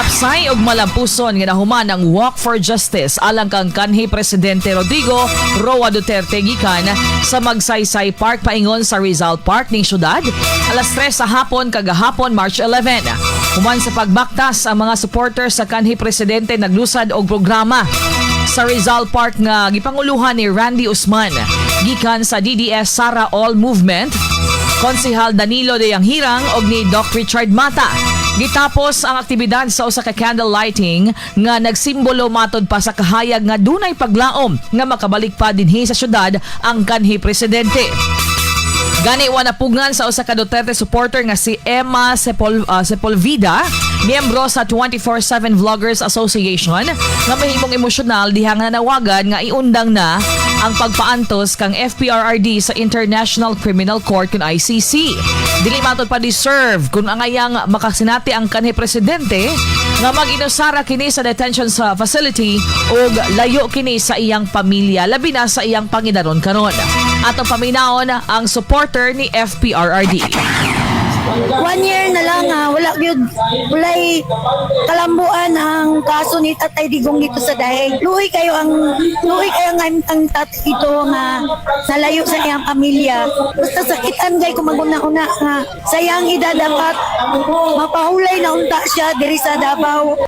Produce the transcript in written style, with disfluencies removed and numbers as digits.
Malapsay ug malampuson nga nahuman ang Walk for Justice alang kang kanhi Presidente Rodrigo Roa Duterte gikan sa Magsaysay Park paingon sa Rizal Park ning syudad alas 3 sa hapon kagahapon, March 11. Human sa pagbaktas, ang mga supporters sa kanhi presidente naglusad og programa sa Rizal Park nga gipanguluhan ni Randy Usman gikan sa DDS Sara All Movement, Konsehal Danilo Dayanghirang og ni Doc Richard Mata. Gitapos ang aktibidad sa usa ka candle lighting nga nagsimbolo matod pa sa kahayag nga dunay paglaom nga makabalik pa dinhi sa syudad ang kanhi presidente. Gani wa napugngan sa usa ka Duterte supporter nga si Emma Sepulveda, miyembro sa 24/7 Vloggers Association, nga mahimong emosyonal diha nga nanawagan nga iundang na ang pagpaantos kang FPRRD sa International Criminal Court kun ICC. Dili matod pa deserve kung angayang makasinati ang kanhi presidente nga mag-inusara kini sa detention sa facility ug layo kini sa iyang pamilya, labi na sa iyang pangidaron karon. Atong paminawon ang supporter ni FPRRD. One year na lang ha, wala gyud, walay kalambuan ang kaso ni Tatay Digong dito sa Dahig. Luoy kayo ang tatay ito nga nalayo sa iyang pamilya. Basta sakitan kay kung maguna-una nga sa iyang edad dapat mapahulay na unta siya diri sa Davao.